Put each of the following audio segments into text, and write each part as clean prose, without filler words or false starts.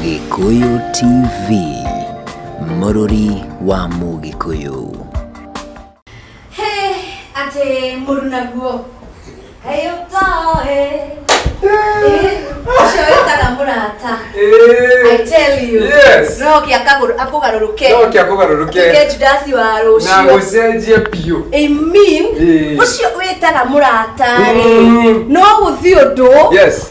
Gĩkũyũ TV, mũrũri wa Mũgĩkũyũ. Hĩ, atĩ mũrunaguo kaĩ ũtoĩ. Ĩ, ũcio wĩtaga mũrata. I tell you. Yes. No kĩa akũgarũrũke. No kĩa akũgarũrũke. Atuĩke Judasi wa Na rũciũ. gũcenjie biũ. I mean, Ĩĩ. ũcio wĩtaga mũrata rĩ, no gũthiĩ ũndũ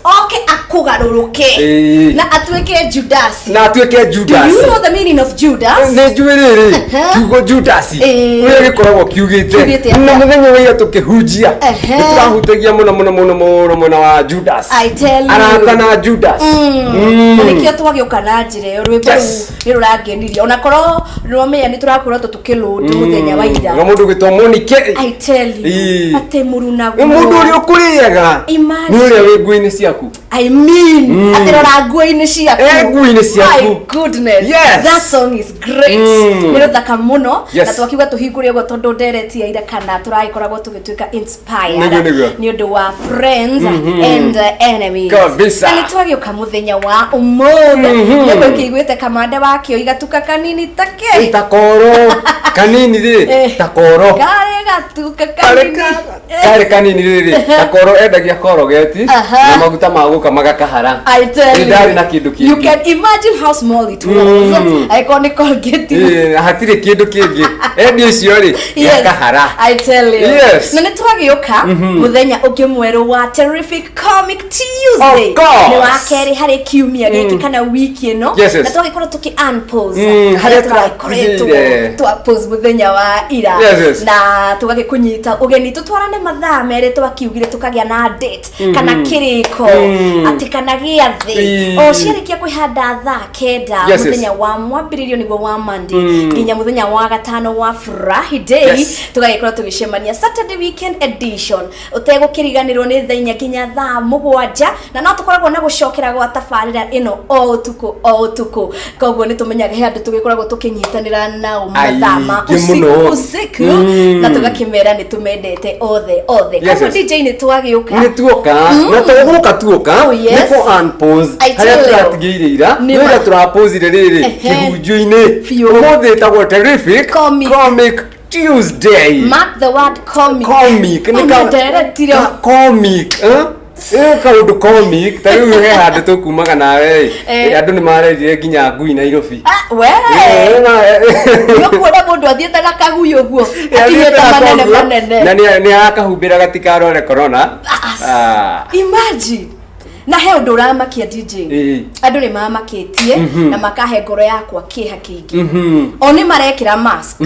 oke akũgarũrũke Ĩĩ. na atuĩke Judasi. Na atuĩke Do Judas. you know the meaning of Judas? Nĩ njũĩ rĩrĩ kiugo Judasi Ĩĩ. ũrĩa gĩkoragwo kiugĩte Kiugĩte atĩa? na mũthenya wa ira tũkĩhunjia Ehe. nĩ tũrahutagia mũno mũno mũno mũno mwena wa Judas. I tell you. Arata na Judas. Na nĩkĩo twagĩũka na njĩra ĩyo. Rwĩmbo Yes. rũu nĩ rũrangenirie, onakorwo nĩwamenya nĩ tũrakoretwo tũkĩlũndi mũthenya wa ira. Na mũndũ ũgwĩtwo Monike. I tell you. Ĩĩ. Atĩ mũrunaguo Nĩ mũndũ ũrĩa ũkũrĩaga Imagine. nĩ ũrĩa wĩ nguo-inĩ ciaku. I mean, atĩ rora nguo-inĩ ciaku. Eh, nguo-inĩ ciaku. My goodness. Yes. That song is great. Nĩ rũthaka mũno. Na twakiuga tũhingũre ũguo tondũ ndereti ya ira kana tũragĩkoragwo tũgĩtuĩka inspired Nĩguo, nĩguo. nĩ ũndũ wa friends and enemies. Kabisa. Na nĩ twagĩũka mũthenya wa ũmũthĩ. Nĩguo kĩiguĩte kamande wakĩo igatuka kanini take. Takoro kanini rĩ. Takoro Karĩ gatuka karĩ kanini. Karĩ kanini rĩrĩ, takoro endagia korogeti Aha. na maguta ma gũkama gakahara. I tell you. Ndarĩ na kĩndũ You kĩngĩ. can imagine how small it was. Angĩkorwo nĩ Colgate. Ĩĩ, hatirĩ kĩndũ kĩngĩ endia icio rĩ. Yes, Gakahara. I tell you. Yes. Na nĩ twagĩũka mũthenya ũngĩ mwerũ wa Terrific Comic Tuesday. Of course. Nĩ wa kerĩ harĩ kiumia gĩkĩ kana wiki ĩno. Yes. Na twagĩkorwo tũkĩ unpause. Harĩa tũrakoretwo tũratigire. twa pause mũthenya wa ira. Yes. Na tũgagĩkũnyita ũgeni tũtwarane mathaa 2, twakiugire tũkagĩa na date kana kĩrĩko atĩ kana gĩathĩ. O ciarĩkia kwĩhanda thaa 9 mũthenya wa mwambĩrĩrio nĩguo wa Monday nginya mũthenya wa gatano wa Friday, tũgagĩkorwo tũgĩcemania Saturday weekend edition ũtegũkĩriganĩrwo nĩ thaa 4 nginya thaa 7, na no tũkoragwo na gũcokera gwa tabarĩra ĩno o ũtukũ o ũtukũ. Koguo nĩ tũmenyaga he andũ tũgĩkoragwo tũkĩnyitanĩra nao mathaa ma Aingĩ usiku mũno. usiku na tũgakĩmera nĩ tũmendete othe othe. Yes, Koguo yes. DJ, nĩ twagĩũka. Nĩ tuoka na tũgũka tuoka. Oh, yes. Nĩ kũ unpause I tell harĩa you. tũratigĩire ira. Nĩ nĩ ũrĩa tũrapũzire rĩrĩ kĩhunjio-inĩ. Biũ. Ũmũthĩ ĩtagwo Terrific Comic. Comic Tuesday. Mark the word comic. Comic nĩ Ona nderetire. Comic, eh? Eh, kaũndũ comic ta rĩu he handũ tũkumaga nawe. Andũ nĩ marendire nginya ngui Nairobi. Ah, we Eh, nĩ ũkuona mũndũ athiĩte na kagui ũguo akinyĩte manene manene. Na nĩ arakahumbĩra gatikarore corona. Ah. Imagine. Na he ũndũ ũramakia, DJ. Andũ nĩ mamakĩtie na makahe ngoro yakwa kĩeha kĩingĩ. O nĩ marekĩra mask,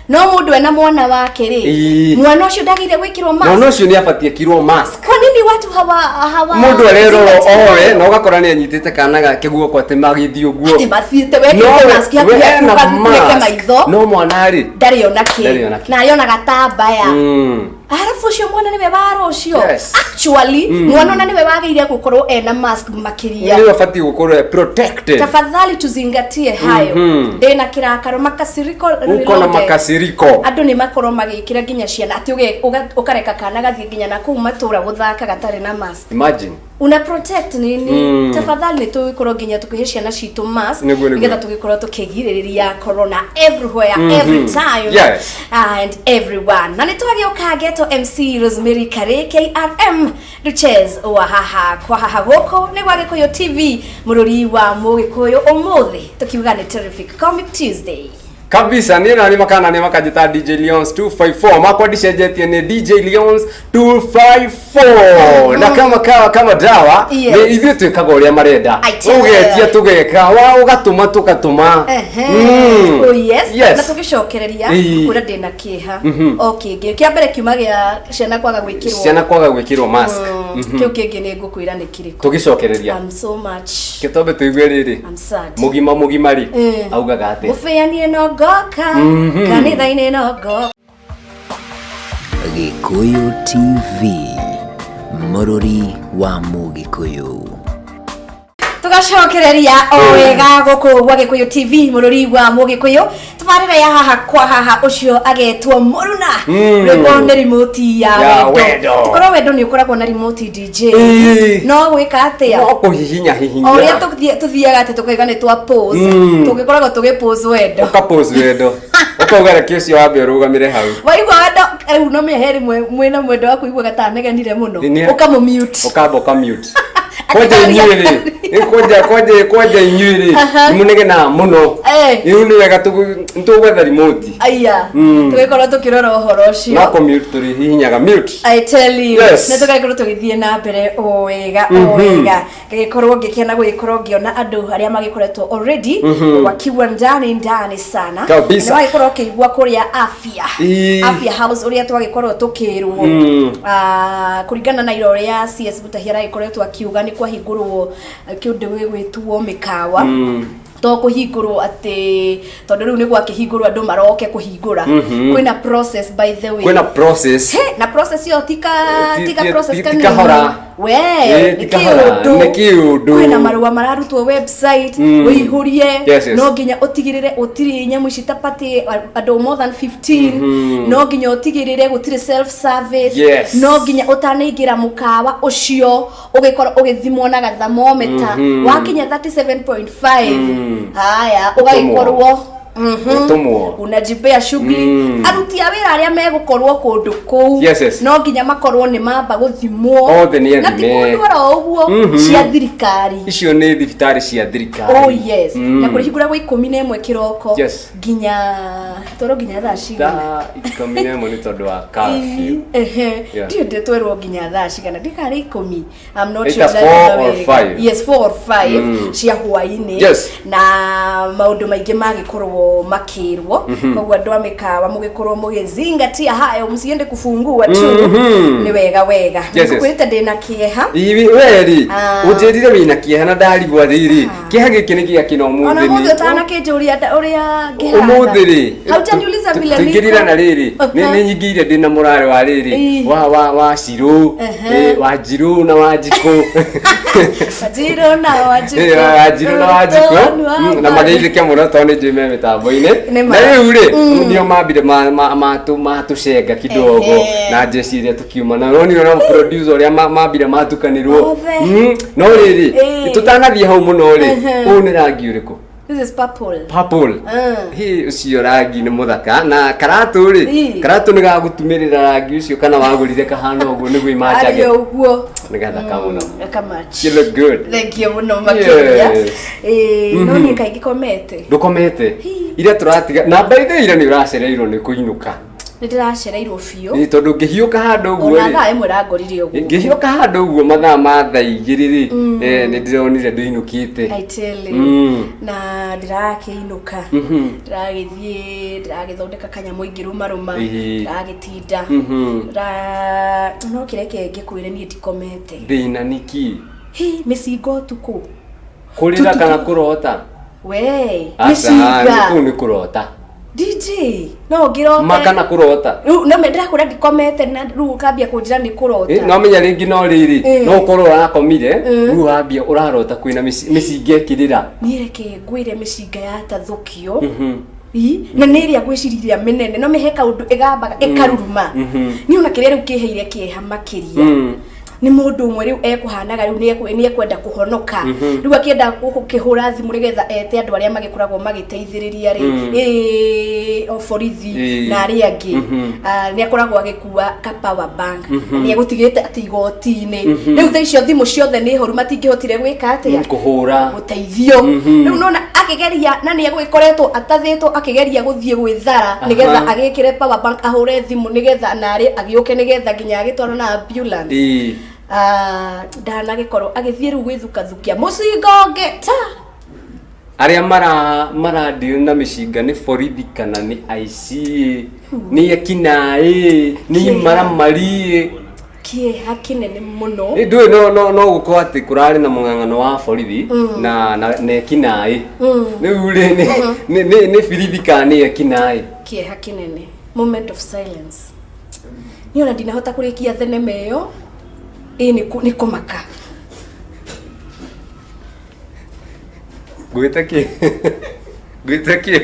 no mũndũ ena mwana wake rĩ, mwana ũcio ndagĩrĩire gwĩkĩrwo mask? Mwana ũcio nĩ abatiĩ ekirwo mask. Kwa nini watu hawa Mũndũ arerorwo zingatia owe hayo? na ũgakora nĩ anyitĩte kana gake guoko atĩ magĩthiĩ ũguo. Atĩ mathiĩte No wekĩrĩte mask yaku we yaku ena ũgakunĩke mask. maitho. No mwana rĩ ndarĩ ona kĩ. Ndarĩ ona kĩ. Na arĩona gatambaya. Arabu ũcio mwana nĩwe wa rũciũ. Actually, mwana ona nĩwe wagĩrĩire gũkorwo ena mask makĩria. Nĩwe abatiĩ gũkorwo e protected. Tafadhali tuzingatie hayo. Ndĩna kĩrakaro, makasiriko Uko na reloaded. makasiriko. Andũ nĩ makorwo magĩkĩra nginya ciana atĩ ũkareka kana gathiĩ nginya na kũu matũra gũthaka gatarĩ na mask. Imagine. Una protect nini? Tafadhali nĩ tũgĩkorwo nginya tũkĩhe ciana citũ mask Nĩguo, nĩguo. nĩgetha tũgĩkorwo tũkĩgirĩrĩria corona everywhere, every time and everyone. Na nĩ twagĩũka Geto MC Rosemary Karĩ KRM Duches wa haha kwa haha gũkũ nĩ gwa Gĩkũyũ TV, mũrũri wa Mũgĩkũyũ. Ũmũthĩ tũkiuga nĩ Terrific Comic Tuesday. Kabisa. Niĩ nani makana nĩ makanjĩta DJ Leons 254. Makwa ndicenjetie, nĩ DJ Leons 254 na kama kawa kama dawa. Nĩ ithuĩ twĩkaga ũrĩa marenda. I tell you. Ũgetia tũgeka wa ũgatũma tũgatũma. Oh yes. Yes. Na tũgĩcokereria kũrĩa ndĩna kĩeha o kĩngĩ kĩa mbere kiuma gĩa ciana kwaga gwĩkĩrwo. Ciana kwaga gwĩkĩrwo mask. Kĩu kĩngĩ nĩ ngũkwĩra nĩ kĩrĩkũ. Tũgĩcokereria. I'm so much Kĩtombe tũigue rĩrĩ. I'm sad. Mũgima mũgima rĩ augaga atĩa? Mũbĩanie no ngoka, kanitha-inĩ no ngoka. Gĩkũyũ TV, mũrũri wa Mũgĩkũyũ. Tũgacokereria o wega gũkũ gwa Gĩkũyũ TV, mũrũri wa Mũgĩkũyũ, tabarĩra ya Haha kwa Haha. Ũcio agetwo Mũruna. Rwĩmbo nĩ Remote ya Ya Wendo. Wendo. Tũkorwo wendo nĩ ũkoragwo na remote, DJ. No gwĩka atĩa? No kũhihinya hihinya. O ũrĩa tũthiaga atĩ tũkaiga nĩ twa pause, tũngĩkoragwo tũgĩ pause wendo. Ũka pause wendo, ũkauga reke ũcio wambe ũrũgamĩre hau. Waigua wendo rĩu no mĩhe rĩmwe mwĩna mwendo waku iguaga ta negenire mũno, ũkamũ mute. Ũkamba ũka mute kwanja. Inyuĩ rĩ, kwanja inyuĩ rĩ, nĩmũnegenaga mũno. Rĩu nĩ wega nĩtũgwetha remote. Aya. Tũgĩkorwo tũkĩrora ũhoro ũcio. No kũ mute, tũrĩhihinyaga mute. I tell you. Yes. Nĩ tũgagĩkorwo tũgĩthiĩ na mbere o wega o wega. Ngagĩkorwo ngĩkena gũgĩkorwo ngĩona andũ arĩa magĩkoretwo already wakiwa ndani ndani sana. Kabisa. Nĩ wagĩkorwo ũkĩigua kũrĩa Afya Afya House ũrĩa twagĩkorwo tũkĩrwo. Ah, kũringana na ira ũrĩa CS Mutahia aragĩkoretwo akiuga, nĩ kwahingũrwo kĩũndũ gĩgwĩtwo mĩkawa. To kũhingũrwo atĩ tondũ rĩu nĩ gwakĩhingũrwo andũ maroke kũhingũra. Kwĩna process, by the way. Kwĩna process. He, na process ĩyo tika tika process ti kanini. kahora. We. Ti Nĩ kahora. kĩũndũ. Nĩ kĩũndũ. Kwĩna marũa mararutwo website, ũihũrie. Yes. No nginya ũtigĩrĩre ũtirĩ nyamũ ici ta party andũ more than 15. No nginya ũtigĩrĩre gũtirĩ self service. No nginya ũtanaingĩra mũkawa ũcio ũgĩkorwo ũgĩthimwo na gathermometer. Wakinya 37.5, haya, ũgagĩkorwo Gũtũmwo. Unajipea shughuli. Aruti a wĩra arĩa megũkorwo kũndũ kũu Yes. no nginya makorwo nĩ mamba gũthimwo. Othe nĩ Na ti athime. kũndũ oro ũguo, cia thirikari. Icio nĩ thibitarĩ cia thirikari. Oh yes. Na kũrĩhingũragwo 11 kĩroko nginya twerwo nginya thaa cigana? Thaa 11 nĩ tondũ wa curfew. Ehe. Yeah. Ndiũ ndĩtwerwo nginya thaa cigana, ndikarĩ 10, I'm not Either sure. 4 or Wega. 5. Yes, 4 or 5 cia hwaĩ-inĩ. Na maũndũ maingĩ magĩkorwo makĩrwo. Koguo andũ a mĩkawa mũgĩkorwo mũgĩzingatia hayo, msiende kufungua tu. Nĩ wega wega. Ngũkwĩrĩte ndĩna kĩeha. Iwi weri Ah. ũnjĩrire wĩna kĩeha na ndarigwo rĩrĩ, kĩeha gĩkĩ nĩ gĩa kĩna Ona ũmũthĩ mũthĩ nĩ ũtanakĩnjũria ũrĩa ngĩhana. Ũmũthĩ rĩ, Haujaniuliza vile niko. tũingĩrirana rĩrĩ, nĩ nĩ nyingĩire ndĩna mũrarĩ wa rĩrĩ wa Cirũ, wa Njirũ na wa Njikũ. Wanjirũ na Wanjikũ. Wa Njirũ na wa Njikũ. Na mageithĩke mũno tondũ nĩ njũĩ me mĩtambo-inĩ. Nĩ ma. Na rĩu rĩ, nĩo mambire matũcenga kidogo na njeci ĩrĩa tũkiuma na nonire na producer ũrĩa mambire matukanĩrwo. Othe. No rĩrĩ, tũtanathiĩ hau mũno rĩ, ũyũ nĩ rangi ũrĩkũ? This is purple. Purple. Hi, ũcio rangi nĩ mũthaka. Na karatũ rĩ, karatũ nĩ gagũtumĩrĩra rangi ũcio kana wagũrire kahana ũguo nĩguo imachage? Arĩ ũguo. Nĩ gathaka mũno. Gakamach. You look good. Thank you mũno makĩria. Yes. No niĩ kaingĩ komete. Ndũkomete? Hi. Iria tũratiga na by the way, ira nĩ ũracereirwo nĩ kũinũka. Nĩ ndĩracereirwo biũ. Nĩ tondũ ngĩhiũka handũ ũguo Ona rĩ, thaa 1 rangorire ũguo. Ngĩhiũka handũ ũguo mathaa ma thaa 2 rĩ, nĩ ndĩronire ndũinũkĩte. I tell you. Na ndĩrakĩinũka, ndĩragĩthiĩ, ndĩragĩthondeka kanyamũ ingĩrũmarũma. Ndĩragĩtinda. No kĩreke ngĩkwĩre, niĩ ndikomete. Thĩna nĩkĩ? Hi, mĩcinga ũtukũ. Kũrĩra kana kũrota? We. Aca, Mĩcinga. kũu nĩ kũrota. DJ, no ngĩrote. Ma kana kũrota? Rĩu no ndĩrakwĩra ndikomete, na rĩu ũkambia kũnjĩra nĩ kũrota. No menya rĩngĩ no rĩrĩ, no ũkorwo ũrakomire, rĩu wambia ũrarota kwĩna mĩcinga ĩkĩrĩra. Niĩ reke ngwĩre, mĩcinga yatathũkio. Ii, na nĩ ĩrĩa ngwĩciria ĩrĩa mĩnene no mĩhe kaũndũ ĩgambaga ĩkaruruma. Niĩ ona kĩrĩa rĩu kĩheire kĩeha makĩria nĩ mũndũ ũmwe rĩu ekũhanaga rĩu nĩ ekwenda kũhonoka, rĩu akĩenda gũkĩhũra thimũ nĩgetha ete andũ arĩa magĩkoragwo magĩteithĩrĩria rĩ, o borithi na arĩa angĩ. Ah, nĩ akoragwo agĩkua ka power bank na nĩ egũtigĩte atĩ igoti-inĩ. Rĩu thaa icio thimũ ciothe nĩ horu, matingĩhotire gwĩka atĩa? Kũhũra. Gũteithio. Rĩu nona akĩgeria na nĩ egũgĩkoretwo atathĩtwo, akĩgeria gũthiĩ gwĩthara nĩgetha agĩkĩre power bank, ahũre thimũ nĩgetha narĩ agĩũke nĩgetha nginya agĩtwarwo na ambulance. Ah, ndanagĩkorwo agĩthiĩ rĩu gwĩthukathukia mũcinga ũngĩ ta Arĩa mara deal na mĩcinga nĩ borithi kana nĩ aici, nĩ ekinaĩ, nĩ Kĩeha. imaramari? Kĩeha kĩnene mũno. Ndũĩ no gũkorwo atĩ kũrarĩ na mũng'ang'ano wa borithi na ekinaĩ. Rĩu rĩ, nĩ birithi kana nĩ ekinaĩ? Kĩeha kĩnene. Moment of silence. Niĩ ona ndinahota kũrĩkia thenema ĩyo. Ĩ nĩ kũmaka. Ngwĩte kĩ? Ngwĩte kĩ?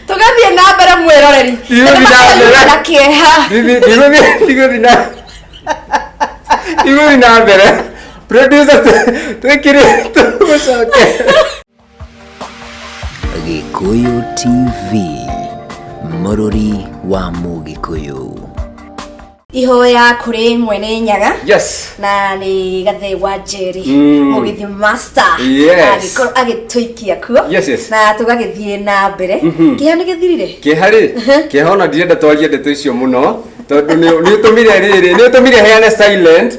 Tũgathiĩ na mbere mwĩroreri. Ndigũthiĩ na mbere. Na kĩeha. Ndigũthiĩ na mbere. Producer, twĩkĩre tũgũcoke. Gĩkũyũ TV, mũrũri wa Mũgĩkũyũ. Ihoya kũrĩ mwene Nyaga. Yes. Na nĩ Gathe wa Njeri, Mũgithi master, agĩkorwo agĩtũikia kuo. Yes. Na tũgagĩthiĩ na mbere. Kĩeha nĩ gĩthirire? Kĩeha rĩ, kĩeha ona ndirenda twarie ndeto icio mũno, tondũ nĩ ũtũmire rĩrĩ, nĩ ũtũmire heane silent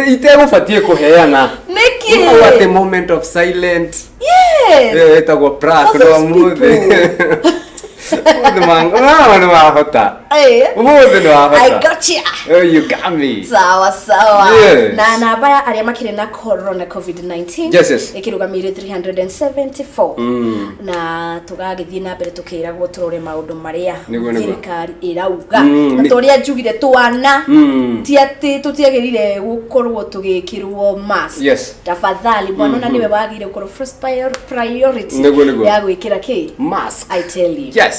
itegũbatiĩ kũheana. Nĩkĩ? Ũũ atĩ moment of silent. Yes. Ĩyo ĩtagwo prank For no those ũmũthĩ. people. Ũmũthĩ nĩ wahota. Ũmũthĩ nĩ wahota. I got ya. Oh, you got me. Sawa sawa. Yes. Na namba ya arĩa makĩrĩ na corona COVID-19 Yes. ĩkĩrũgamĩire 374. Na tũgagĩthiĩ na mbere tũkĩragwo tũrore maũndũ marĩa Nĩguo, nĩguo. thirikari ĩrauga. Na Nĩ- ta ũrĩa njugire twana ti atĩ tũtiagĩrĩire gũkorwo tũgĩkĩrwo mask. Yes. Tafadhali mwana ona nĩwe wagĩrĩire gũkorwo first priority Nĩguo, nĩguo. ya gwĩkĩra kĩ? Mask. I tell you. Yes.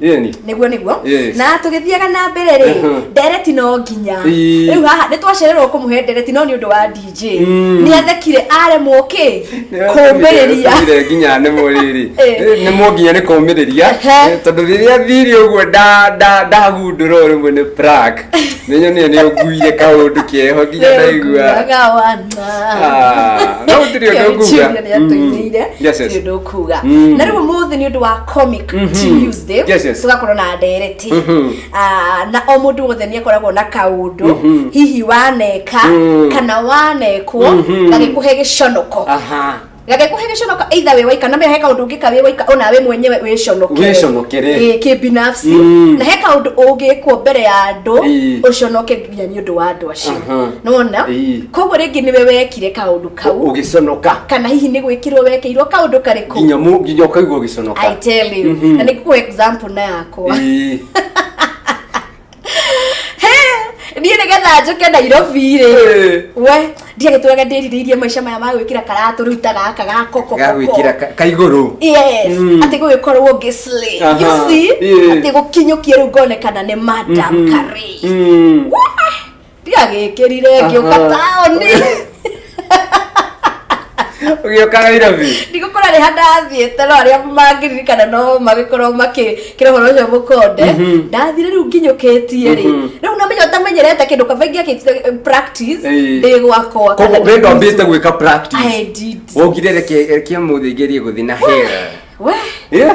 Yeni. Nĩguo nĩguo. Yes. Na tũgĩthiaga na mbere rĩ, ndereti no nginya. Rĩu haha nĩ twacererwo kũmũhe ndereti no nĩ ũndũ wa DJ. Nĩ athekire aremwo kĩ? Kũũmĩrĩria. Nĩatũmire nginya nemwo rĩrĩ. Nemwo nginya nĩ kũũmĩrĩria. Tondũ rĩrĩa thire ũguo ndagundũra o rĩmwe nĩ prank. Nĩ nyonire nĩ ũnguire kaũndũ keho nginya ndaigua. Nĩũnguaga wana. Ah, no gũtirĩ ũndũ Kĩo nguga. Julia nĩ atũinĩire. Yes, yes. Gũtirĩ ũndũ ũkuga. Na rĩu ũmũthĩ nĩ ũndũ wa Comic Tuesday, Yes. tũgakorwo na ndereti. Na o mũndũ wothe nĩ akoragwo na kaũndũ hihi waneka kana wanekwo gagĩkũhe gĩconoko. Gagĩkũhe gĩconoko either wĩ waika, na he kaũndũ ũngĩka wĩ waika ona we mwenyewe wĩconokere. Wĩconokere. Ĩĩ, kĩbinafsi. Na he kaũndũ ũngĩkwo mbere ya andũ ũconoke nginya nĩ ũndũ wa andũ acio. Nĩwona? Koguo rĩngĩ nĩwe wekire kaũndũ kau. Ũgĩconoka. Kana hihi nĩ gwĩkirwo wekĩirwo kaũndũ karĩkũ? Nginya nginya ũkaigua ũgĩconoka. I tell you. Na nĩ ngũkũhe example na yakwa. Niĩ nĩgetha njũke Nairobi rĩ, we ndiagĩtũraga ndĩrirĩirie maica maya ma gwĩkĩra karatũ rĩu ta gaka ga koko. Ga gwĩkĩra ka igũrũ. Yes, atĩ gũgĩkorwo ngĩslay. You see? Atĩ gũkinyũkia rĩu ngonekana nĩ Madam Kari. Ndiagĩkĩrire ngĩũka taũni. Ũgĩũka Nairobi? Ndigũkora rĩ handathiĩte, no arĩa mangĩririkana no magĩkorwo makĩkĩra ũhoro ũcio mũkonde. Ndathire rĩu nginyũkĩtie rĩ. Rĩu namenya ũtamenyerete kĩndũ kaba ingĩakĩte practice ndĩ gwakwa. Koguo we ndwambĩte gwĩka practice? I did. Wokire reke ũmũthĩ ngerie gũthiĩ na hair. We,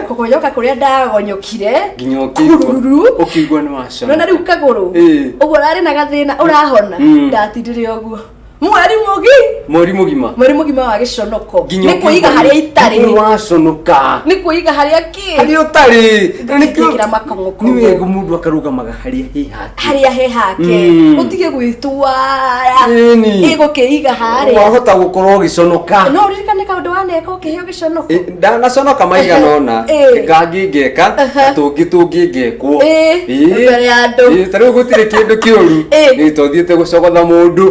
kũgonyoka kũrĩa ndagonyokire. Nginya ũkĩigua. Kurururu. Ũkĩigua nĩ waconoka. Nona rĩu kagũrũ. Ũguo ũrarĩ na gathĩna ũrahona. Ndatindire ũguo. Mweri mũgi. Mweri mũgima. Mweri mũgima wa gĩconoko. Nginya Nĩ kwĩiga harĩa itarĩ. Nĩ waconoka. Nĩ kwĩiga harĩa kĩ? Harĩa ũtarĩ. Ngĩkĩra makong'okong'o. Nĩ wega mũndũ akarũgamaga harĩa he hake. Harĩa he hake. Ũtige gwĩtwara. Ĩgũkĩiga harĩa. Wahota gũkorwo ũgĩconoka. No ũririkane kaũndũ waneka ũkĩheo gĩconoko. Ndanaconoka maigana ũna. Ngangĩ ngeka, na tũngĩ tũngĩ ngekwo. Mbere ya andũ. Ta rĩu gũtirĩ kĩndũ kĩũru. Nĩ tondũ thiĩte gũcogotha mũndũ.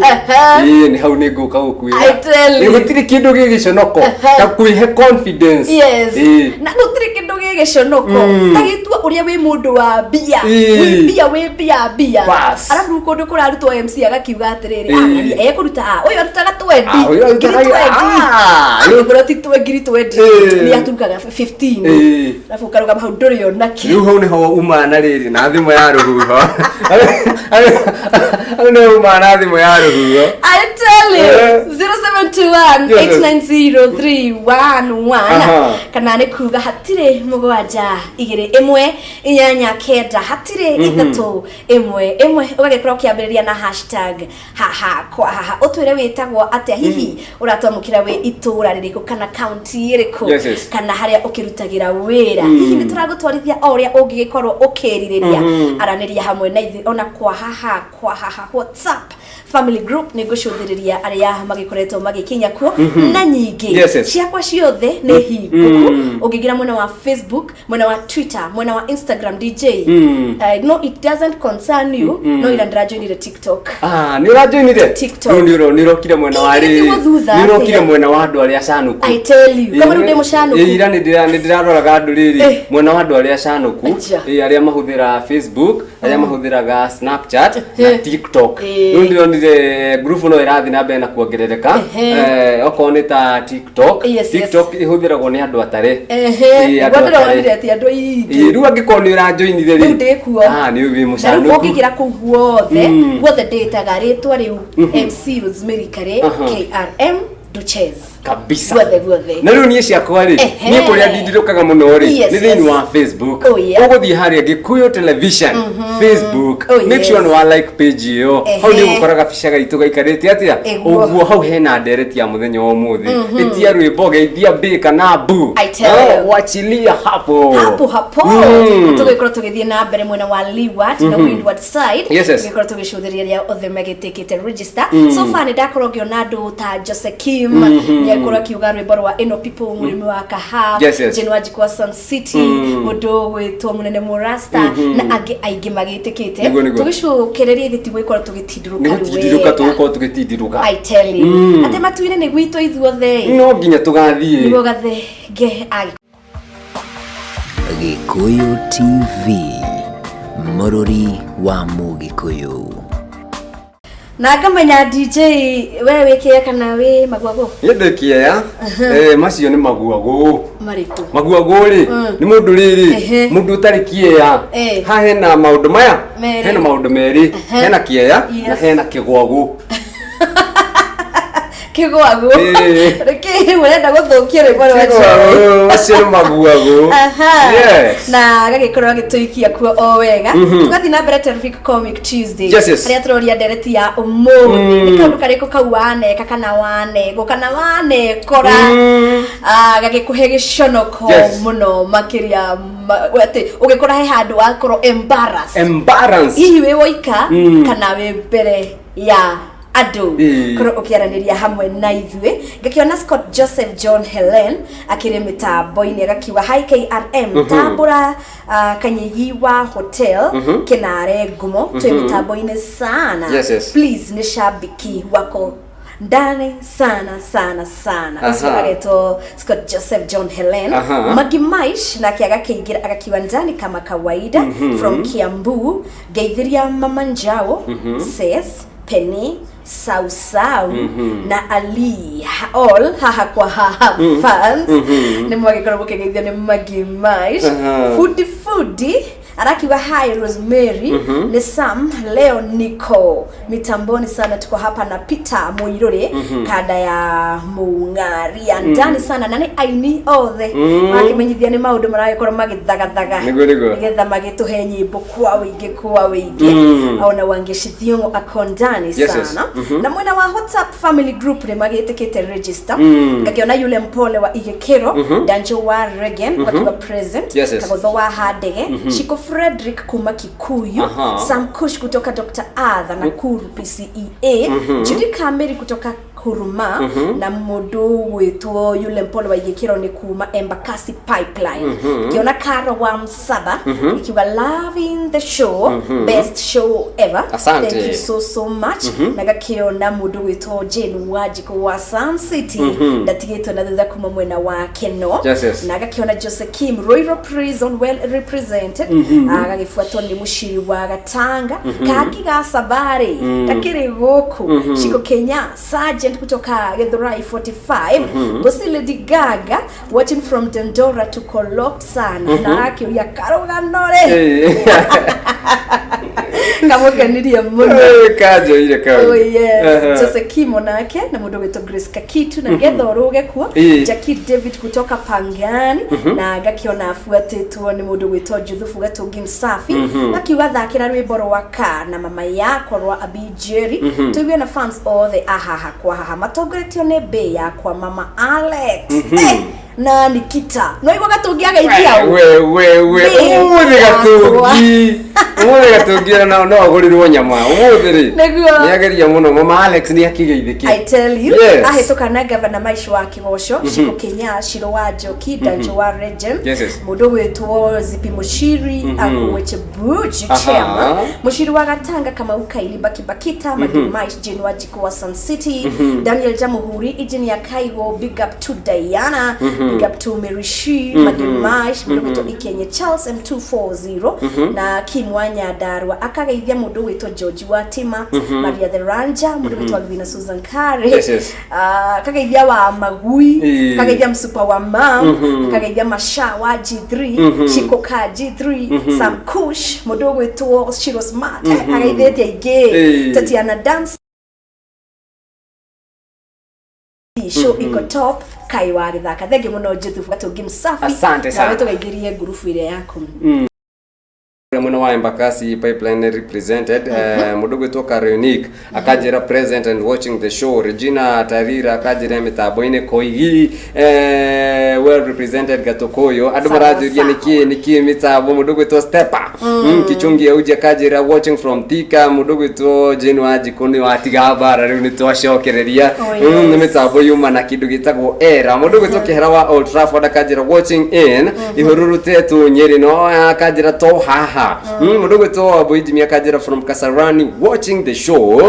Nĩ hau nĩ ngũka gũkwĩra. I tell you. Gũtirĩ kĩndũ gĩ gĩconoko ta kwĩhe confidence. Yes. Na gũtirĩ kĩndũ gĩ gĩconoko ta gĩtua ũrĩa wĩ mũndũ wa mbia. Wĩ mbia, wĩ mbia, mbia. Bas. Arabu rĩu kũndũ kũrarutwo MC agakiuga atĩrĩrĩ, ekũruta a, ũyũ arutaga twendi. Ũyũ arutaga Ngiri twendi. Angĩkorwo ti ngiri twendi, nĩ aturukaga 15. Arabu ũkarũgama hau ndũrĩ ona kĩ. Rĩu hau nĩho umaga na rĩrĩ na thimũ ya rũhuho. Hau nĩho umaga na thimũ ya rũhuho. I tell you, 0721 890 311. Kana nĩ kuga hatirĩ mũgwanja igĩrĩ ĩmwe inyanya kenda hatirĩ ithatũ ĩmwe ĩmwe, ũgagĩkorwo ũkĩambĩrĩria na hashtag haha kwa haha, ũtwĩre wĩtagwo atĩa, hihi ũratwamũkĩra wĩ itũra rĩrĩkũ kana kaunti ĩrĩkũ, kana harĩa ũkĩrutagĩra wĩra, hihi nĩ tũragũtwarithia o ũrĩa ũngĩgĩkorwo ũkĩrirĩria. Aranĩria hamwe na ithuĩ ona kwa haha kwa haha WhatsApp family group nĩ ngũcũthĩrĩria. Tũgĩcũthĩrĩria arĩa magĩkoretwo magĩkinya kuo na nyingĩ Yes. Ciakwa ciothe nĩ hingũku. Ũngĩingĩra mwena wa Facebook, mwena wa Twitter, mwena wa Instagram, DJ, no, it doesn't concern you, no ira ndĩrajoinire TikTok. Ah, nĩ ũrajoinire TikTok. Rĩu nĩ ũrokire mwena wa Ĩ, rĩ nĩguo thutha nĩ ũrokire atĩa? Mwena wa andũ arĩa acanũku. I tell you, kama rĩu ndĩ mũcanũku. Ĩ, ira nĩ ndĩraroraga andũ rĩrĩ mwena wa andũ arĩa acanũku. Aja. Ĩ, arĩa mahũthĩra Facebook, arĩa mahũthĩraga Snapchat na TikTok. Rĩu ndĩronire group no ĩrathiĩ na mbere na kuongerereka. Okorwo nĩ ta TikTok, TikTok ĩhũthĩragwo nĩ andũ atare. Ĩ, andũ Nĩguo atare. ndĩronire atĩ andũ aingĩ. Ĩ, rĩu angĩkorwo nĩ ũrajoinire rĩ, Rĩu ndĩ kuo. Ah, nĩ wĩ Na rĩu mũcanũku. ũngĩingĩra kũu guothe guothe, ndĩtaga rĩtwa rĩu MC Rosemary Kare, KRM Duches. Kabisa. Guothe guothe. Na rĩu niĩ ciakwa rĩ, niĩ kũrĩa ndindirũkaga mũno rĩ, nĩ thĩinĩ wa Facebook. Ũgũthiĩ harĩa Gĩkũyũ Television Facebook, make sure nĩ wa like page ĩyo. Hau nĩ ũgũkora gabica gaitũ gaikarĩte atĩa. Ũguo hau hena ndereti ya mũthenya wa ũmũthĩ, ĩtia rwĩmbo, geithia mbĩ kana mbu. I tell you. Wachilia hapo Hapo hapo. Tũgĩkorwo tũgĩthiĩ na mbere mwena wa leeward na windward side. Tũgĩkorwo tũgĩcũthĩrĩria arĩa othe magĩtĩkĩte register. So far nĩ ndakorwo ngĩona andũ ta Jose Kim, nĩ akorwo akiuga rwĩmbo rwa Ino People, mũrĩmi wa kaha. Jane Wanjikũ wa Sun City, mũndũ gwĩtwo mũnene Mũrasta na angĩ aingĩ magĩtĩkĩte. Nĩguo, nĩguo. Tũgĩcokereria ithe tigũgĩkorwo tũgĩtindũrũka Nĩ rĩu gũtindirũka. Wega. Tũgũkorwo tũgĩtindirũka. I tell you, atĩ matu-inĩ nĩ gwitũ ithuothe. No nginya tũgathiĩ. Nĩguo gathenge agĩ Gĩkũyũ TV, mũrũri wa Mũgĩkũyũ. Na ngamenya DJ, we wĩkĩe kana wĩ magwagũ? Niĩ ndĩ kĩeya. Macio nĩ maguagũ. Marĩkũ? Maguagũ rĩ, nĩ mũndũ rĩrĩ, mũndũ ũtarĩ kĩeya. Haha hena maũndũ maya, Merĩ. hena maũndũ merĩ, hena kĩeya na hena kĩgwagũ. Kĩgwagũ? Rĩkĩ ũrenda gũthũkia rwĩmbo rwa Joy? Kĩgwagũ, macio nĩ maguagũ. Yes. Na agagĩkorwo agĩtũikia kuo o wega. Tũgathiĩ na mbere, Terrific Comic Tuesday, Yes. harĩa tũroria ndereti ya ũmũthĩ nĩ kaũndũ karĩkũ kau waneka kana wanegwo kana wanekora gagĩkũhe gĩconoko mũno makĩria, atĩ ũgĩkora he handũ wakorwo embarrassed. Embarrassed. Hihi wĩ woika kana wĩ mbere ya andũ? Korwo ũkĩaranĩria hamwe na ithuĩ. Ngakĩona Scott Joseph John Helen akĩrĩ mĩtambo-inĩ, agakiuga hi KRM, tambũra Kanyigi wa hotel Kinare ngumo, twĩ mĩtambo-inĩ sana. Please, nĩ shabiki wako ndani sana sana sana. Ũcio agetwo Scott Joseph John Helen. Magi Maish nake agakĩingĩra agakiuga ndani kama kawaida from Kiambu, ngeithiria Mama Njao, Ses Penny Sausau na Ali all haha kwa haha fans. Nĩ mwagĩkorwo mũkĩgeithio nĩ Magi Maish. Fudi Fudi arakiuga hi Rosemary, ni Sam, leo niko mitamboni sana, tuko hapa na Peter Muiruri, kanda ya Mũng'aria, ndani sana, na nĩ aini othe makĩmenyithia nĩ maũndũ maragĩkorwo magĩthagathaga Nĩguo, nĩguo. nĩgetha magĩtũhe nyĩmbo kwa wĩingĩ kwa wĩingĩ. Ona Wangeshi Thiong'o ako ndani sana. Na mwena wa WhatsApp family group nĩ magĩtĩkĩte register. Ngakĩona yule mpole wa Igĩkĩro, Danjo wa Regen wakiwa present, Kagotho wa Handege, Shiko Frederick kuma Kikuyu, Sam Kush kutoka Dr. Arthur Nakuru PCEA, Judy Kameri kutoka Huruma, na mũndũ gwĩtwo yule mpole wa Igĩkĩro nĩ kuma Embakasi Pipeline. Ngiona Karo wa Msaba ikiwa loving the show, best show ever. Asante. Thank you so so much. Na gakiona mũndũ gwĩtwo Jane Wanjikũ wa Sun City ndatigĩtwo na thutha kuma mwena wa Keno. Na gakiona Jose Kim, Royal Prison well represented, agagĩbuatwo nĩ mũciri wa Gatanga kaki ga Sabari takĩrĩ gũkũ, Shiko Kenya, Sergeant kutoka Githurai 45, Bosi Lady Gaga watching from Dandora, tuko locked sana, na akĩũria karũgano rĩ kamũkenirie mũno. Kanjoire kau. Oh yes. Jose Kimo nake na mũndũ gwĩtwo Grace Kakitu na nĩgetha ũrũge kuo. Jackie David kutoka Pangani, na ngakiona abuatĩtwo nĩ mũndũ gwĩtwo Juthufu Gatũngi Msafi, akiuga thakĩra rwĩmbo rwa ka na mama yakwa rwa Abi Jerry, tũigue na fans othe ahaha kwa haha matongoretio nĩ mbĩ yakwa mama Alex, na Nikita no igua Gatũngi ageithia we we we Mbĩ ũmũthĩ yakwa. Gatũngi. Ũmũthĩ gatũngi ona no agũrĩrwo nyama ũmũthĩ rĩ. Nĩguo. Nĩ ageria mũno mama Alex nĩ akĩgeithĩke. I tell you, Yes. ahĩtũka na gavana Maish wa Kĩgoco, Shiko Kenya, Shiro wa Njoki, Danjo wa Legend, Yes. mũndũ ũgwĩtwo Zipi Mushiri, Akuweche Buji Aha. Chairman, Mushiri wa Gatanga, Kamau Kaili, Baki Bakita, Magi Maish, Jane wa Jiko wa Sun City, Daniel Jamuhuri, Engineer Kaigo, big up to Diana, big up to Mary Shi, Magi Maish, mũndũ ũgwĩtwo Ikenye Charles M240 na Kim wa Nyandarua akageithia mũndũ ũgwĩtwo George wa Tima, Maria the Ranja, mũndũ ũgwĩtwo Alvina Susan Kare, Yes. Akageithia wa Magui, akageithia Msupa wa Mam, akageithia Masha wa G3, Shiko ka G3, Sam Kush, mũndũ ũgwĩtwo Shiro Smart, ageithĩtie aingĩ, Tatiana Dance show iko top kai wa gĩthaka. Thengiũ mũno Juthubu Gatũngi Msafi. Asante sana. Nawe tũgeithĩrie ngurubu ĩrĩa yaku. Mwena wa Embakasi pipeline represented, mũndũ gwĩtwo Karonic akanjĩra present and watching the show. Regina Tarira akanjĩra mĩtambo-inĩ Koigi, well represented Gatukuyu. Andũ maranjũria nĩkĩ nĩkĩ mĩtambo. Mũndũ gwĩtwo Stepa Kichungi Auji akanjĩra watching from Thika. Mũndũ gwĩtwo Jane Wanjikũ nĩ watiga mbara rĩu nĩ twacokereria. Oh, yes. Nĩ mĩtambo yuma na kĩndũ gĩtagwo era. Mũndũ gwĩtwo Kĩhera wa Old Trafford akanjĩra watching in Ihururu Tetu Nyeri, no akanjĩra to haha. Mũndũ gwĩtwo Wambui Jimmy akanjĩra from Kasarani watching the show.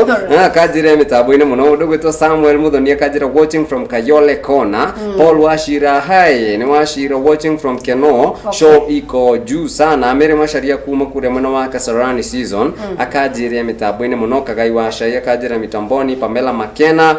Akanjĩra mĩtambo-inĩ mũno. Mũndũ gwĩtwo Samuel Muthoni akanjĩra watching from Kayole Corner. Paul Wachira, hi, nĩ Wachira watching from Keno. Show iko juu sana. Mary Macharia kuma kũrĩa mwena wa Kasarani season akanjĩra mĩtambo-inĩ mũno. Kagai wa Cai akanjĩra mitamboni. Pamela Makena,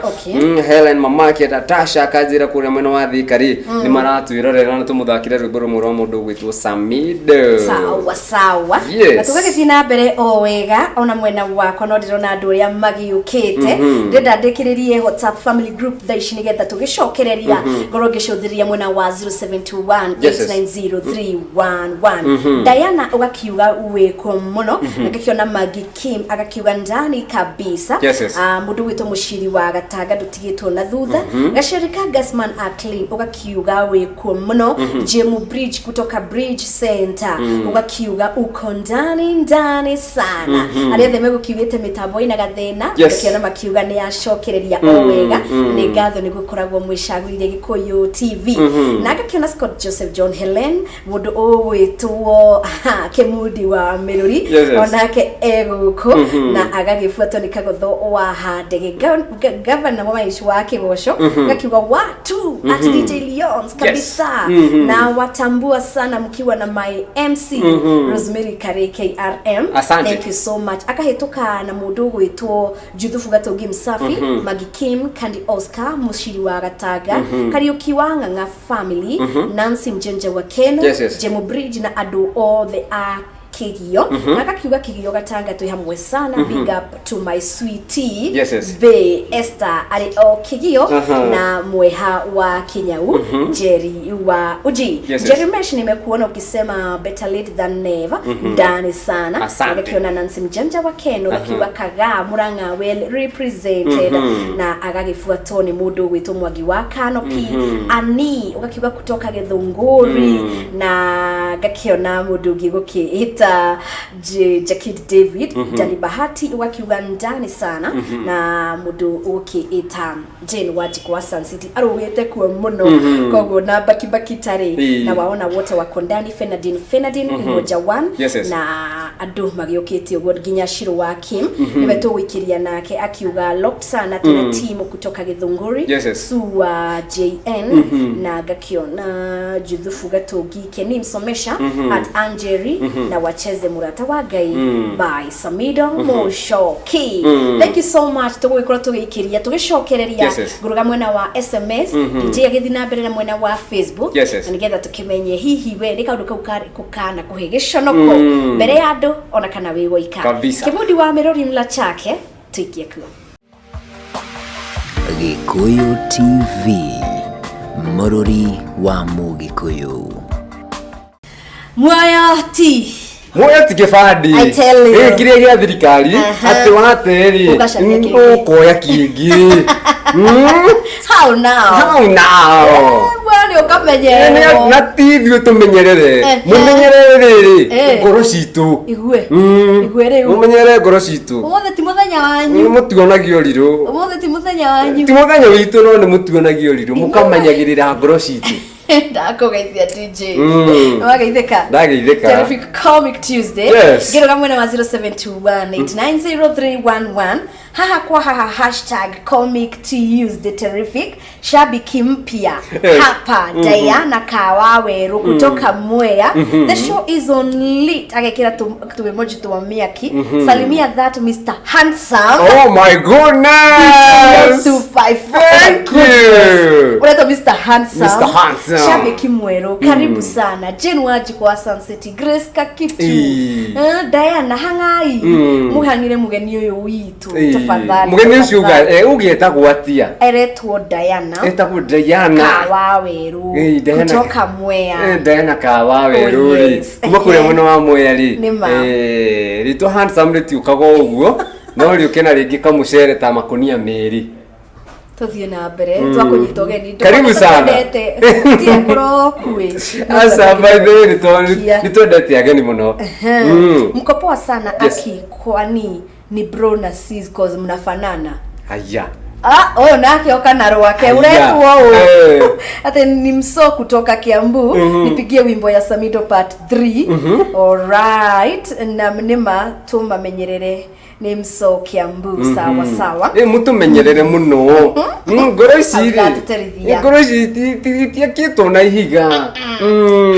Helen mamake Natasha akanjĩra kũrĩa mwena wa Thika rĩ nĩ maratwĩrorera na tũmũthakĩre rwĩmbo rũmwe rwa mũndũ ũgwĩtwo Samido. Sawa sawa. Yes. Na tũgagĩthiĩ na mbere o wega ona mwena wakwa no ndĩrona andũ ũrĩa magiũkĩte. Ndĩrenda ndĩkĩrĩrie WhatsApp family group thaa ici nĩgetha tũgĩcokereria ngorwo ngĩcũthĩrĩria mwena wa 0721 890311. Diana ũgakiuga wĩkwo mũno, ngakĩona Magi Kim agakiuga ndani kabisa. Yes. Mũndũ gwĩtwo Mũciri wa Gatanga ndũtigĩtwo na thutha. Gacerika Gasman Aclean ũgakiuga wĩkuo mũno. Jemu Bridge kutoka Bridge Center ũgakiuga uko ndani ndani sana. Arĩa othe megũkiugĩte mĩtambo ĩna gathĩna, ũgakiona makiuga nĩ yacokereria o wega. Nĩ ngatho nĩ gũkoragwo mwĩcagũrire Gĩkũyũ TV. Na ngakĩona Scott Joseph John Helen, mũndũ ũgwĩtwo Kĩmundi wa Mĩrũri, onake egũkũ na agagĩbuatwo nĩ Kagotho wa Handege. Gavana wa Maish wa Kĩgoco gakiuga watu at DJ Leons kabisa na watambua sana mkiwa na my MC Rosemary Kare KRM. Asante. Thank you so much. Akahĩtũka na mũndũ ũgwĩtwo Juthubu Gatũngi Msafi, Magi Kim, Candy Oscar, Mushiri wa Gatanga, Kariuki wa Ng'ang'a family, Nancy Mjenja wa Keno, Jemo Bridge na andũ othe a Kĩgio. Na akakiuga Kĩgio Gatanga twĩ hamwe sana. Big up to my sweetie Bay Esther arĩ o Kĩgio na Mweha wa Kinyau, Jerry wa Uji. Jerry Mesh, nimekuona ukisema better late than never, ndani sana. Asante. Agakiona Nancy Mjanja wa Keno akiuga Kagaa Murang'a well represented, na agagĩbuatwo nĩ mũndũ ũgwĩtwo Mwangi wa Canopy Ani ũgakiuga kutoka Gĩthũngũri, na ngakiona mũndũ ũngĩ gũkĩĩta Jakid David Dani Bahati ũgakiuga ndani sana, na mũndũ ũgũkĩĩta Jane Wanjikũ wa Sun City arũgĩte kuo mũno koguo na Baki Bakita rĩ, na waona wote wako ndani. Fenadin Fenadin Umoja One, na andũ magĩũkĩte ũguo nginya Shiro wa Kim nĩwe tũgũikĩria nake akiuga locked sana tuna timu kutoka Gĩthũngũri, Sua JN, na ngakiona Juthubu Gatũngi Keni Msomesha at Angeri na wacheze Murata wa Ngai by Samido Mushoki. Thank you so much. Tũgũgĩkorwo tũgĩikĩria tũgĩcokereria ngũrũga mwena wa SMS, DJ agĩthiĩ na mbere na mwena wa Facebook, na nĩgetha tũkĩmenye hihi we nĩ kaũndũ kau karĩkũ kana kũhe gĩconoko mbere ya andũ ona kana wĩ woika. Kabisa. Kĩmundi wa Mĩrũri mla chake tuikie kuo. Gĩkũyũ TV, mũrũri wa Mũgĩkũyũ. Muoyo ti Muoya ti gĩbandĩ. I tell you. Gĩkĩ kĩrĩa gĩa thirikari atĩ wate rĩ, Ũgacaria kĩngĩ. ũkoya kĩngĩ. How now? How now? We nĩ ũkamenyererwo. Na ti ithuĩ tũmenyerere. Mũmenyerere rĩrĩ ngoro citũ. Igue. Igue rĩu. Mũmenyerere ngoro citũ. Ũmũthĩ ti mũthenya wanyu. Mũtionagio rirũ. Ũmũthĩ ti mũthenya wanyu. Ti mũthenya witũ no nĩ mũtionagio rirũ. Mũkamenyagĩrĩra ngoro citũ. Ndakugeithia DJ. Wageithĩka? Ndageithĩka. Terrific Comic Tuesday. Yes. Ngĩrũga mwena wa 0721890311 haha kwa haha hashtag Comic Tuesday Terrific shabiki mpya hapa Diana Kawaweru kutoka Mwea. The show is on lit. Agekira tu emoji tu miaki. Salimia that Mr. Handsome. Oh my goodness. 254. Thank you. Unaitwa Mr. Handsome. Mr. Handsome. Shabiki mweru, karibu sana. Jane Wanjiku wa Sun City, Grace Kakitu. Diana Hangai. Muhangire mugeni uyu witu tafadhali. Mugeni ucio ugietagwo atia? Eretwo Diana. Etagwo Diana Kawaweru kutoka Mwea. Diana Kawaweru ri. Kuma kuria mwena wa Mwea ri. Ritwa Handsome ritiukaga uguo no riuke na ringi kamucere ta makunia meri. Tuthiĩ na mbere twakunyita ũgeni. Karibu sana. Tia kũrokue. Asa by the way nĩ twendete ageni mũno. Mko poa sana. Aki kwani ni bro na sis cause mnafanana. Haya. Ah, nake oka na rwake uretwo ũũ. Ate ni mso kutoka Kiambu. Nipigie wimbo ya Samido part 3. All right, na mnima tumamenyerere ni mso Kiambu. Sawa sawa. Mutumenyerere muno. Ngoro ici rĩ. Ngoro ici itiakĩtwo na ihiga.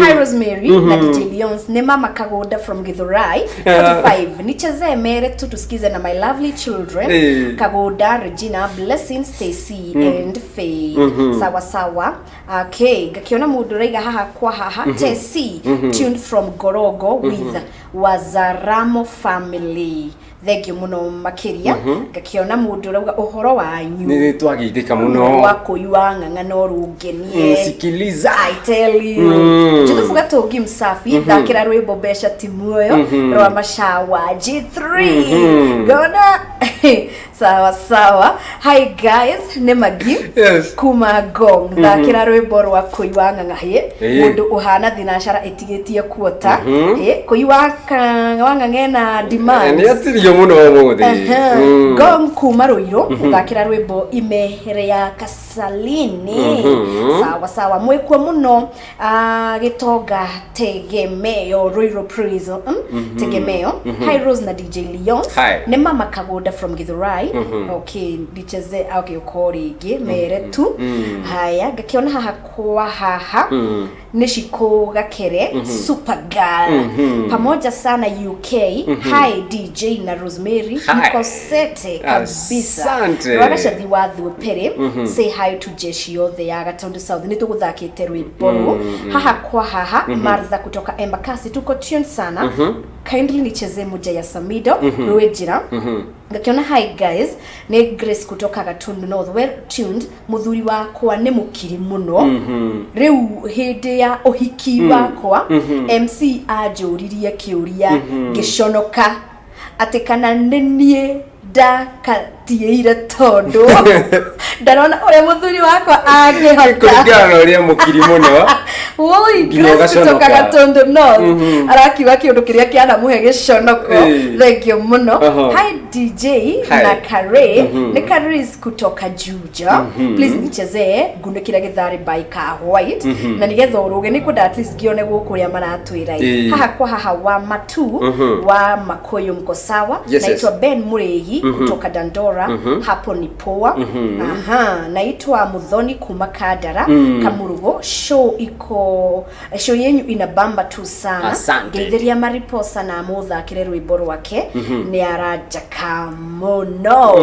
Hi Rosemary na DJ Leons ni mama Kagoda from Githurai 45. Nichezee mere tu tusikize na my lovely children. Kagoda, Regina, Blessing, Stacy and Faith. Sawa sawa. Okay, gakiona mundu raiga haha kwa haha. Tesi tuned from Gorogo with Wazaramo family. Thank you muno makiria. Ngakiona mundu rauga uhoro wanyu. Ni twageithĩka muno. Wa kuyua ng'ang'a no rungenie. Sikiliza. I tell you. Juthufu Gatungi Msafi thakira rwimbo mbeca ti muoyo rwa Mashawa G3. Gona sawa sawa. Hi guys, ni Magi. Yes. Kuma Gong thakira rwimbo rwa kuyua ng'ang'a he. Mundu uhana thinacara itigitie kuota. He kuyua ng'ang'a na demand. Ni atirio muno umuthi. Gong kuma Ruiru thakira rwimbo imehere ya Kasalini. Sawa sawa mwikwo muno gitonga tegemeo Ruiru prison. Tegemeo. Hi Rose na DJ Leon. Ni mama Kagoda from Githurai. Okay, ndicheze okay ukoringi mere tu. Haya ngakiona haha kwa haha. Nishiko Gakere super girl. Pamoja sana UK. Hi DJ na Rosemary. Mko sete kabisa. Rwagashathi wa Thuopere. Say hi to jeshi yothe ya Gatundu South. Ni tuguthakite rwimbo haha kwa haha. Martha kutoka Embakasi tuko tune sana. Kindly nicheze moja ya Samido Rwejira. Ngakiona hi guys, ni Grace kutoka Gatundu North. Well tuned. Muthuri wakwa ni mukiri muno. Riu hindi ya uhiki wakwa MC anjuririe kiuria ngiconoka ati kana ni nie ndakatieire tondu ndarona uria muthuri wakwa angihota kũringana na ũrĩa mũkiri mũno. Woi, Grace kutoka Gatundu North arakiuga kiundu kiria kianamuhe giconoko. Thank you muno. Hi DJ na Kare. Ni Karis kutoka Juja. Please nichezee ngunukira githari by Ka White. Na nigetha uruge ni kwenda at least ngione guku uria maratwira. Haha kwa haha wa matu wa Makoyo mko sawa. Naitwa Ben Muregi kutoka Dandora. Hapo ni poa. Aha, naitwa Muthoni kuma Kadara Kamurugo. Show iko show yenyu inabamba tu sana. Ngeithiria mariposa na muthakire rwimbo rwake ni arajaka muno.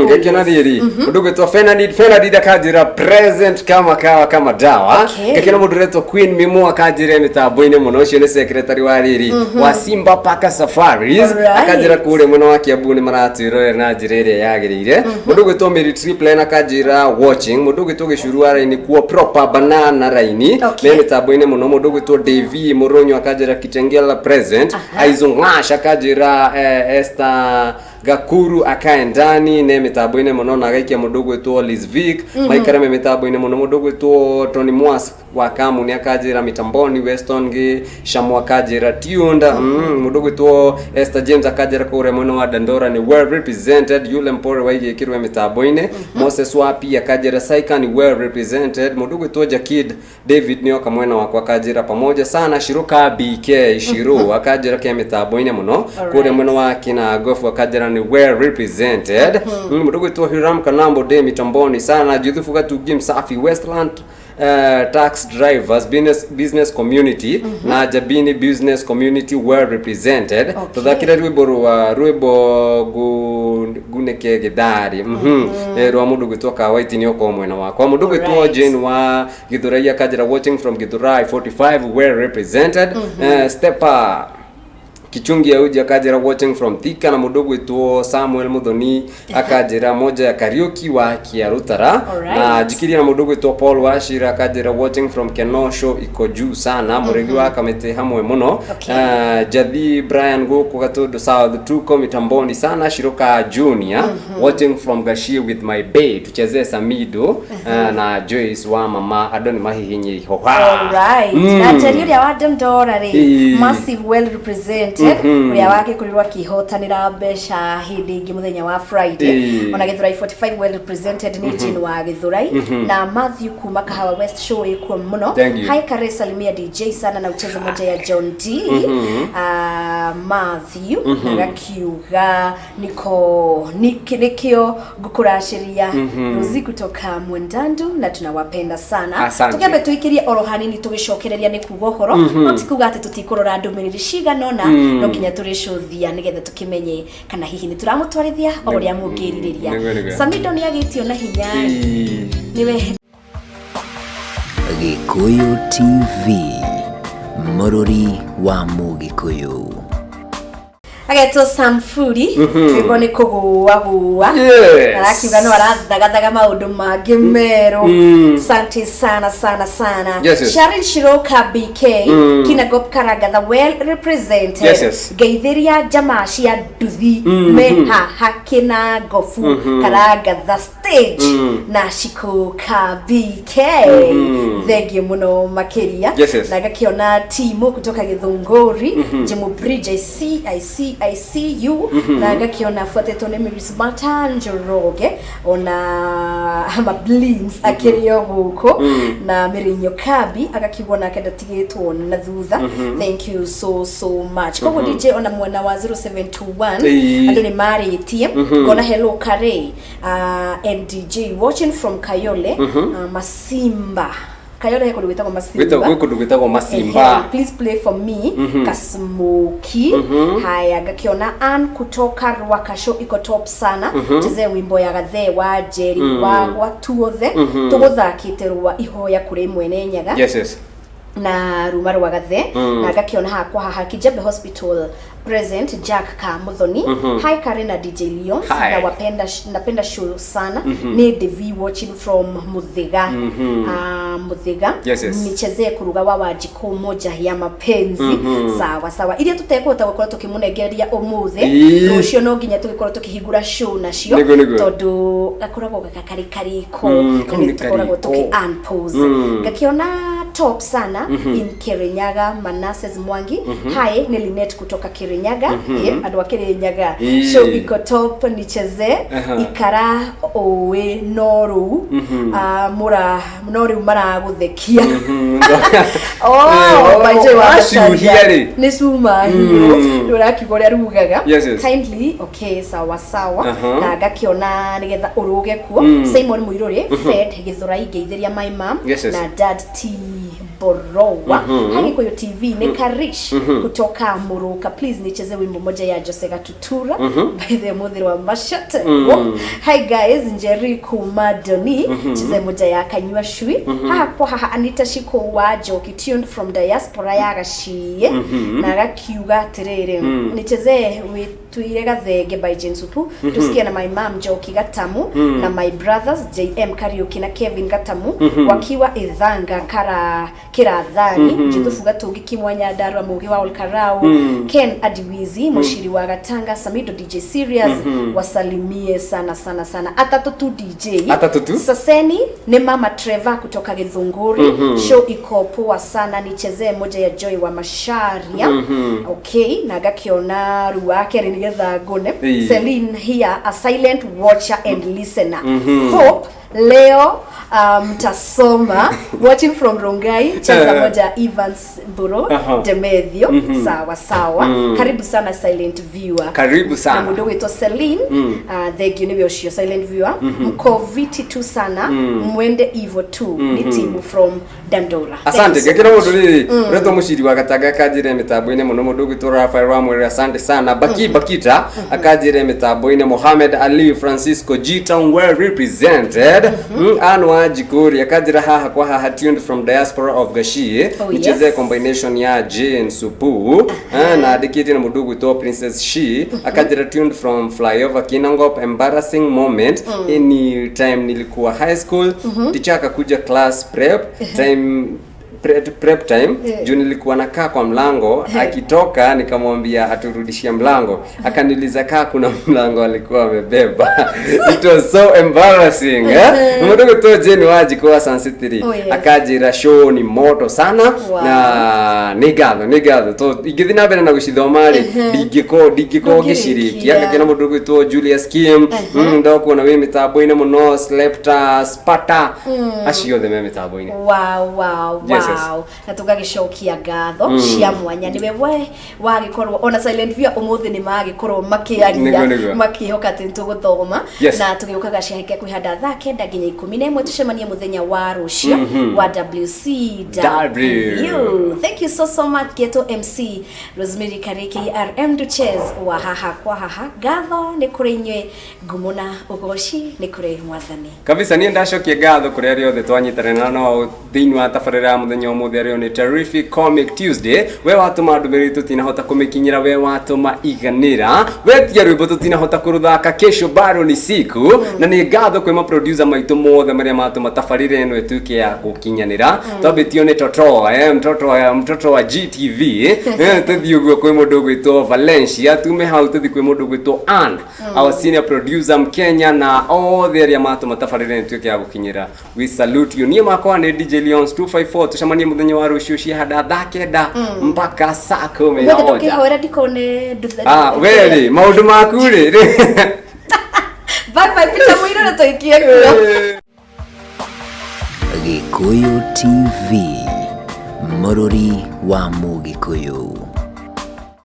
Ngekiona riri mundu gwitwo Fenard akanjira present kama kawa kama dawa. Ngekiona mundu retwo Queen Mimo akanjira mitambo-ini muno ucio ni secretary wa riri wa Simba Parker Safaris. Akanjira kure muno wa Kiambu ni maratwirorera na njira ĩrĩa yagĩrĩire. Mũndũ ũgwĩtwo Mary Triple na kanjĩra watching. Mũndũ ũgwĩtwo Gĩcuru wa raini kuo proper banana raini me mĩtambo-inĩ mũno. Mũndũ ũgwĩtwo Davy Mũrũnyo akanjĩra Kitengela present. Aizo Ng'ash akanjĩra Esther Gakuru akae ndani ne mĩtambo-inĩ mũno, na agaikia mũndũ ũgwĩtwo Liz Vic maikare me mĩtambo-inĩ mũno. Mũndũ ũgwĩtwo Tony Mwas wa Kamuni akanjĩra mitamboni. Weston gĩ Shamu akanjĩra tuned. Mũndũ ũgwĩtwo Esther James akanjĩra kũrĩa mwena wa Dandora ni well represented. Yule mpore waigĩkĩrwe mĩtambo-inĩ. Moses Wapi akanjĩra Saika ni well represented. Mũndũ ũgwĩtwo Jakid David nĩoka mwena wakwa akanjĩra pamoja sana. Shiruka BK Shiru akanjĩra ke mĩtambo-inĩ mũno kũrĩa mwena wa Kinagofu, akanjĩra ni well represented. Mũndũ ũgwĩtwo Hiram Kanambo de mitamboni sana. Juthufu Gatungi Msafi Westland tax drivers business community na Jabini business community well represented. Tuthakire rwimbo rwa rwimbo ngunike githari rwa mũndũ gwĩtwo Kawaiti nĩ okorwo mwena wakwa. Mũndũ gwĩtwo Jane wa Githurai akanjĩra watching from Githurai 45, well represented. Stepa Kichungi Auji akanjĩra watching from Thika, na mũndũ gwĩtwo Samuel Muthoni akanjĩra moja ya Kariuki wa Kiarutara. Na njikirie na mũndũ gwĩtwo Paul Wachira akanjĩra watching from Kenosho, iko juu sana. Mũregi wa Kamĩtĩ hamwe mũno. Jathi Brian gũkũ Gatundu South, tuko mitamboni sana. Shiroka Junior watching from Gashie with my bae, tuchezee Samido na Joyce wa mama andũ nĩ mahihinye ihoha. Alright. Na njeri ũrĩa wa Dandora rĩ, massive well represented, ũrĩa wagĩkorirwo akĩhotanĩra mbeca hĩndĩ ĩngĩ mũthenya wa Friday. Ona Gĩthurai 45 well represented nĩ Jane wa Gĩthurai, na Matthew kuma Kahawa West, show ĩkuo mũno. Thank you. Hi Kare, salimia DJ sana na ucheze moja ya John D. Matthew agakiuga niko nikio ngũkũracĩria Rosi kutoka Mwendandu na tunawapenda sana. Asante. Tukiambe tuikirie oro hanini tũgĩcokereria nĩ kuga ũhoro, no ti kuga atĩ tũtikũrora ndũmĩrĩri cigana ũna, no nginya tũrĩcũthia nĩgetha tũkĩmenye kana hihi nĩ tũramũtwarithia o ũrĩa mũngĩrirĩria. Nĩguo, nĩguo. Samido nĩ agĩtio na hinya nĩwe. Gikuyu TV, Mũrũri wa Mũgĩkũyũ. Agetwo Samfuri, rwĩmbo nĩ kũgũagũa. Arakiuga no arathagathaga maũndũ mangĩ merũ. Asante sana sana sana. Sharon Shiroka BK, Kinagop Karagatha well represented. Ngeithĩria jamaa cia nduthi me haha Kĩnangobu Karangatha stage na Shikuka BK, thengiũ mũno makĩria. Na ngakiona timu kutoka Githunguri, Jemu Bridge, I see, I see, I see you. Na ngakiona afuatĩtwo nĩ Mirismata Njoroge, ona Mablins akĩrĩ o gũkũ, na Mĩrĩnyo Kambi agakiugwo nake ndatigĩtwo na thutha. Thank you so so much. Koguo DJ, ona mwena wa 0721 andũ nĩ marĩtie. Ngona hello Kare NDJ watching from Kayole, Masimba. Kayole he kũndũ gwĩtagwo Masimba. Gwĩ kũndũ gwĩtagwo Masimba. Ehe, please play for me Kasmoki. Haya, ngakiona Ann kutoka Rwakasho, iko top sana, chezee wimbo ya Gathee wa Njeri wa gwatuothe tũgũthakĩte rwa ihoya kũrĩ Mwene Nyaga na ruma rwa Gathe. Na ngakiona hakwa haha Kijabe Hospital present, Jack ka Muthoni. Hi Karen na DJ Leon. Hi. Na wapenda, napenda show sana. Ni Devi watching from Muthiga. Muthiga. Nichezee kuruga wa Wanjikũ moja ya mapenzi. Sawa sawa, iria tutekũhota gũkorwo tũkĩmũnengereria ũmũthĩ, rũciũ no nginya tũgĩkorwo tũkĩhingũra show nacio, Nĩguo, nĩguo. tondũ gakoragwo gaka karĩ kariko na Kau nĩ nĩ tũkoragwo kariko. tũkĩ unpause. Ngakiona top sana in Kirinyaga, Manases Mwangi. Hi, ni Linet kutoka Kirinyaga. Andũ a Kirinyaga, show iko top, nicheze ikara ũĩ no rĩu mũra no rĩu maragũthekia. Oh, by the way, Wacuhia rĩ. Nĩ cuma hiũ nĩ ũrakiuga ũrĩa rugaga. Kindly, okay, sawa sawa. Na ngakiona nĩgetha ũrũge kuo. Simon Mũirũrĩ Fed Gĩthũrai, ngeithĩria my mom na dad T Borowa. Hi Gikuyu TV ni Karish kutoka Muruka, please nicheze wimbo moja ya Jose Gatutura by the Muthiri wa Mashate. Hi guys, Njeri kuma Doni, cheze moja ya Kanyua Shui. Haha kwa haha Anita Shiko wa Njoki tuned from diaspora ya Gacie na agakiuga atiriri, nicheze wituire Gathenge by Jane Supu, tusikie na my mom Njoki Gatamu na my brothers JM Kariuki na Kevin Gatamu wakiwa Ithanga kara Kirathani, Juthufu Gatungi Kimwa Nyandarua, Mugi wa Olkarau, Ken Adiwizi Muciri wa Gatanga, Samido DJ Serious, wasalimie sana sana sana atatu tu DJ. Atatu tu? Saseni ni mama Trevor kutoka Githunguri. Show iko poa sana, nichezee moja ya Joy wa Masharia. Okay, na ngakiona ru wake rĩ nĩgetha ngone. Celine here, a silent watcher and listener. Hope leo mtasoma. Watching from Rongai, cheza moja Evans Buro Demethio. Sawa sawa, karibu sana silent viewer. Karibu Na sana. Mundu gwitwo Celine, thengio niwe ucio silent viewer. Mko viti tu sana, mwende ivo tu. Ni timu from Dandora. Asante. Thank you so Ngakĩra much. mũndũ rĩrĩ ũretwo Mũciri wa Gatanga akanjĩre mĩtambo-inĩ mũno, mũndũ ũgwĩtwo Rafael Wamwĩre asante sana, Baki Bakita akanjĩre mĩtambo-inĩ, Mohamed Ali Francisco G Town well represented. Ann wa Njikũri akanjĩra haha kwa haha tuned from diaspora of Gashie, nicheze combination ya Jane Supu. Na andĩkĩtie na mũndũ ũgwĩtwo Princess She akanjĩra tuned from flyover Kinangop, embarrassing moment any time nilikuwa high school, teacher akakuja class prep time, prep time, juu nilikuwa nakaa kwa mlango, akitoka nikamwambia aturudishie mlango, akaniuliza kaa kuna mlango alikuwa amebeba. It was so embarrassing, eh. Mũndũ gwĩtwo Jane Wanjikũ wa Sun City akanjĩra show ni moto sana. Na nĩ ngatho, nĩ ngatho to ingĩthiĩ na mbere na gũcithoma rĩ, ndingĩkorwo ngĩcirĩkia. Ndũngĩrĩkia. Ngakĩona mũndũ ũgwĩtwo Julius Kim, ndokuona wĩ mĩtambo-inĩ mũno, Slepta Spata, acio othe me mĩtambo-inĩ. Yes. Wow, na tũgagĩcokia ngatho cia mwanya nĩwe we wagĩkorwo ona silent viewer ũmũthĩ nĩ magĩkorwo makĩaria, Nĩguo. makĩhoka atĩ nĩtũgũthoma. Na tũgĩũkaga ciahĩke kwĩhanda thaa 9 nginya 11. Tũcemanie mũthenya wa rũcio wa WCW. W. Thank you so so much. Geto MC Rosemary Kariki, RM Duches wa haha kwa haha, ngatho nĩ kũrĩ inyuĩ, ngumo na ũgoci nĩ kũrĩ Mwathani. Kabisa, niĩ ndacokia ngatho kũrĩ arĩa othe twanyitanĩra nao thĩinĩ wa tabarĩra ya mũthenya ũmũthĩ, arĩo nĩ Terrific Comic Tuesday. We watũma ndũmĩrĩri tũtinahota kũmĩkinyĩra, we watũma iganĩra, wetia rwĩmbo tũtinahota kũrũthaka, kesho bado ni siku. Na nĩ ngatho kwĩ maproducer maitũ mothe marĩa matũma tabarĩra ĩno ĩtuĩke ya gũkinyanĩra. Twambĩtio nĩ Toto, mtoto wa GTV, tũthiĩ ũguo kwĩ mũndũ ũgwĩtwo Valencia, tume hau tũthiĩ kwĩ mũndũ ũgwĩtwo Ann, our senior producer Mkenya, na othe arĩa matũma tabarĩra ĩno ĩtuĩke ya gũkinyĩra, we salute you. Niĩ makwa nĩ DJ Leons 254. Tũcemanie mũthenya wa rũciũ ciahanda thaa 9 mpaka saa kumi na Ũmũthĩ moja. ndũkĩhoera ndikone nduthe. Ah, we rĩ maũndũ maku rĩ. Bye bye, Peter Mũirũ, na tũikie kuo. Gikuyu TV, mũrũri wa Mũgĩkũyũ.